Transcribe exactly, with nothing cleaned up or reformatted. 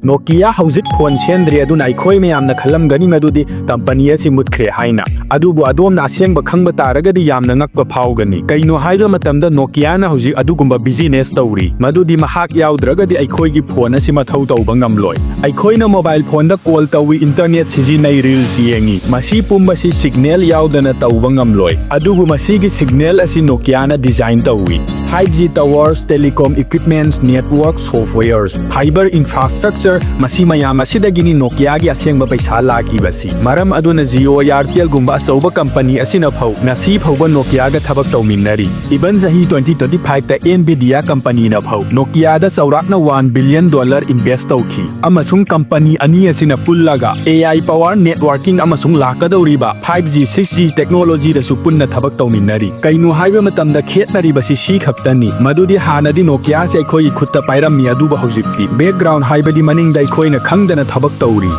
Nokia ꯍꯧꯖꯤꯛ phone ꯁꯦꯝꯗ꯭ꯔꯦ, ꯑꯗꯨꯅ ꯑꯩꯈꯣꯏ ꯃꯌꯥꯝꯅ ꯈꯜꯂꯝꯒꯅꯤ ꯃꯗꯨꯗꯤ ꯀꯝꯄꯅꯤ ꯑꯁꯤ ꯃꯨꯠꯈ꯭ꯔꯦ ꯍꯥꯏꯅ꯫ ꯑꯗꯨꯕꯨ ꯑꯗꯣꯝꯅ ꯑꯁꯦꯡꯕ ꯈꯪꯕ ꯇꯥꯔꯒꯗꯤ ꯌꯥꯝꯅ ꯉꯛꯄ ꯐꯥꯎꯒꯅꯤ꯫ ꯀꯩꯅꯣ ꯍꯥꯏꯕ ꯃꯇꯝꯗ Nokiaꯅ ꯍꯧꯖꯤꯛ ꯑꯗꯨꯒꯨꯝꯕ business ꯇꯧꯔꯤ, ꯃꯗꯨꯗꯤ ꯃꯍꯥꯛ ꯌꯥꯎꯗ꯭ꯔꯒꯗꯤ ꯑꯩꯈꯣꯏꯒꯤ ꯐꯣꯟ ꯑꯁꯤ ꯃꯊꯧ ꯇꯧꯕ ꯉꯝꯂꯣꯏ꯫ ꯑꯩꯈꯣꯏꯅ mobile phoneꯗ call ꯇꯧꯏ, internet ꯁꯤꯖꯤꯟꯅꯩ, reels ꯌꯦꯡꯉꯤ, ꯃꯁꯤ ꯄꯨꯝꯕꯁꯤ signal ꯌꯥꯎꯗꯅ ꯇꯧꯕ ꯉꯝꯂꯣꯏ꯫ ꯑꯗꯨꯕꯨ ꯃꯁꯤꯒꯤ signal ꯑꯁꯤ Nokiaꯅ design ꯇꯧꯏ꯫ Five G towers, telecom equipments, network softwares, fiber infrastructure, ꯃꯁꯤ ꯃꯌꯥꯝ ꯑꯁꯤꯗꯒꯤꯅꯤ Nokiaꯒꯤ ꯑꯁꯦꯡꯕ ꯄꯩꯁꯥ ꯂꯥꯛꯏꯕꯁꯤ꯫ ꯃꯔꯝ ꯑꯗꯨꯅ Jio, Airtelꯒꯨꯝꯕ ꯑꯆꯧꯕ ꯀꯝꯄꯅꯤ ꯑꯁꯤꯅ ꯐꯥꯎ ꯉꯁꯤ ꯐꯥꯎꯕ Nokiaꯒ ꯊꯕꯛ ꯇꯧꯃꯤꯟꯅꯔꯤ꯫ Even ꯆꯍꯤ twenty twenty fiveꯇ Nvidia ꯀꯝꯄꯅꯤꯅ ꯐꯥꯎ Nokiaꯗ ꯆꯥꯎꯔꯥꯛꯅ one billion dollar invest ꯇꯧꯈꯤ, ꯑꯃꯁꯨꯡ ꯀꯝꯄꯅꯤ ꯑꯅꯤ ꯑꯁꯤꯅ ꯄꯨꯜꯂꯒ A I power networking ꯑꯃꯁꯨꯡ ꯂꯥꯛꯀꯗꯧꯔꯤꯕ five G, six G technologyꯗꯁꯨ ꯄꯨꯟꯅ ꯊꯕꯛ ꯇꯧꯃꯤꯟꯅꯔꯤ꯫ ꯀꯩꯅꯣ ꯍꯥꯏꯕ ꯃꯇꯝꯗ ꯈꯦꯠꯅꯔꯤꯕꯁꯤ ꯁꯤ ꯈꯛꯇꯅꯤ, ꯃꯗꯨꯗꯤ ꯍꯥꯟꯅꯗꯤ Nokiaꯁꯦ ꯑꯩꯈꯣꯏꯒꯤ ꯈꯨꯠꯇ ꯄꯥꯏꯔꯝꯃꯤ, ꯑꯗꯨꯕꯨ ꯍꯧꯖꯤꯛꯇꯤ background ꯍꯥꯏꯕꯗꯤ ꯃꯅꯤꯡꯗ ꯑꯩꯈꯣꯏꯅ ꯈꯪꯗꯅ ꯊꯕꯛ ꯇꯧꯔꯤ꯫